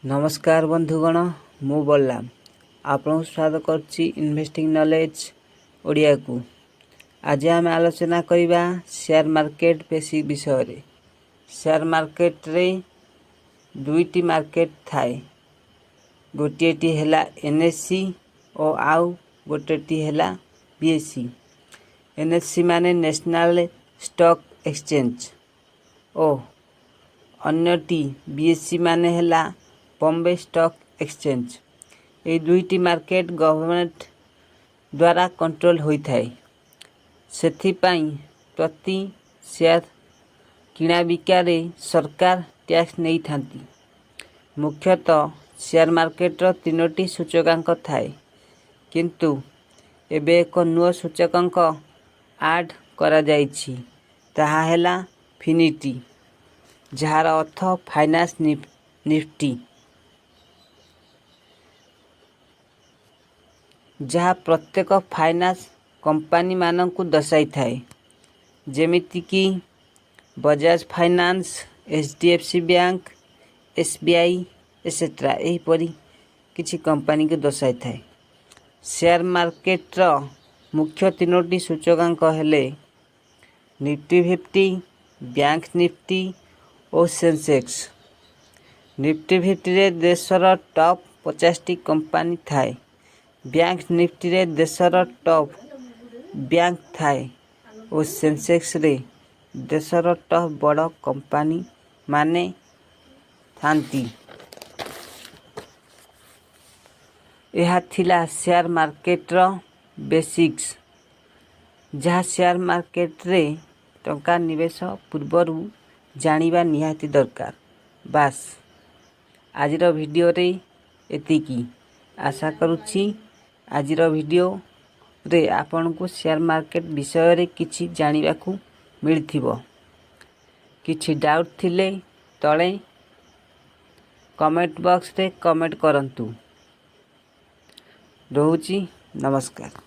ନମସ୍କାର ବନ୍ଧୁଗଣ, ମୁଁ ବଳରାମ ଆପଣଙ୍କୁ ସ୍ୱାଗତ କରୁଛି ଇନଭେଷ୍ଟିଂ ନଲେଜ ଓଡ଼ିଆକୁ। ଆଜି ଆମେ ଆଲୋଚନା କରିବା ସେୟାର ମାର୍କେଟ ବେସିକ୍ ବିଷୟରେ। ସେୟାର ମାର୍କେଟରେ ଦୁଇଟି ମାର୍କେଟ ଥାଏ। ଗୋଟିଏଟି ହେଲା ଏନ୍ଏସ୍ଇ ଓ ଆଉ ଗୋଟେଟି ହେଲା ବିଏସ୍ଇ। ଏନ୍ଏସ୍ଇ ମାନେ ନ୍ୟାସନାଲ୍ ଷ୍ଟକ୍ ଏକ୍ସଚେଞ୍ଜ ଓ ଅନ୍ୟଟି ବିଏସ୍ଇ ମାନେ ହେଲା ବମ୍ବେ ଷ୍ଟକ୍ ଏକ୍ସଚେଞ୍ଜ। ଏହି ଦୁଇଟି ମାର୍କେଟ ଗଭର୍ଣ୍ଣମେଣ୍ଟ ଦ୍ୱାରା କଣ୍ଟ୍ରୋଲ ହୋଇଥାଏ। ସେଥିପାଇଁ ପ୍ରତି ସେୟାର କିଣାବିକାରେ ସରକାର ଟ୍ୟାକ୍ସ ନେଇଥାନ୍ତି। ମୁଖ୍ୟତଃ ସେୟାର ମାର୍କେଟର ତିନୋଟି ସୂଚକାଙ୍କ ଥାଏ, କିନ୍ତୁ ଏବେ ଏକ ନୂଆ ସୂଚକାଙ୍କ ଆଡ୍ କରାଯାଇଛି। ତାହା ହେଲା ଫିନିଟି, ଯାହାର ଅର୍ଥ ଫାଇନାନ୍ସ ନିଫ୍ଟି, ଯାହା ପ୍ରତ୍ୟେକ ଫାଇନାନ୍ସ କମ୍ପାନୀମାନଙ୍କୁ ଦର୍ଶାଇଥାଏ, ଯେମିତିକି Bajaj finance, HDFC bank, SBI, etcetera. ଏହିପରି କିଛି କମ୍ପାନୀକୁ ଦର୍ଶାଇଥାଏ। ସେୟାର ମାର୍କେଟର ମୁଖ୍ୟ ତିନୋଟି ସୂଚକାଙ୍କ ହେଲେ ନିଫ୍ଟି 50, ବ୍ୟାଙ୍କ ନିଫ୍ଟି ଓ ସେନ୍ସେକ୍ସ। ନିଫ୍ଟି 50ରେ ଦେଶର ଟପ୍ 50ଟି କମ୍ପାନୀ ଥାଏ, ବ୍ୟାଙ୍କ ନିଫ୍ଟିରେ ଦେଶର ଟପ୍ ବ୍ୟାଙ୍କ ଥାଏ ଓ ସେନ୍ସେକ୍ସରେ ଦେଶର ଟପ୍ ବଡ଼ କମ୍ପାନୀମାନେ ଥାନ୍ତି। ଏହା ଥିଲା ସେୟାର ମାର୍କେଟର ବେସିକ୍ସ, ଯାହା ସେୟାର ମାର୍କେଟରେ ଟଙ୍କା ନିବେଶ ପୂର୍ବରୁ ଜାଣିବା ନିହାତି ଦରକାର। ବାସ୍, ଆଜିର ଭିଡ଼ିଓରେ ଏତିକି। ଆଶା କରୁଛି ଆଜିର ଭିଡ଼ିଓରେ ଆପଣଙ୍କୁ ସେୟାର ମାର୍କେଟ ବିଷୟରେ କିଛି ଜାଣିବାକୁ ମିଳିଥିବ। କିଛି ଡାଉଟ୍ ଥିଲେ ତଳେ କମେଣ୍ଟ ବକ୍ସରେ କମେଣ୍ଟ କରନ୍ତୁ। ରହୁଛି, ନମସ୍କାର।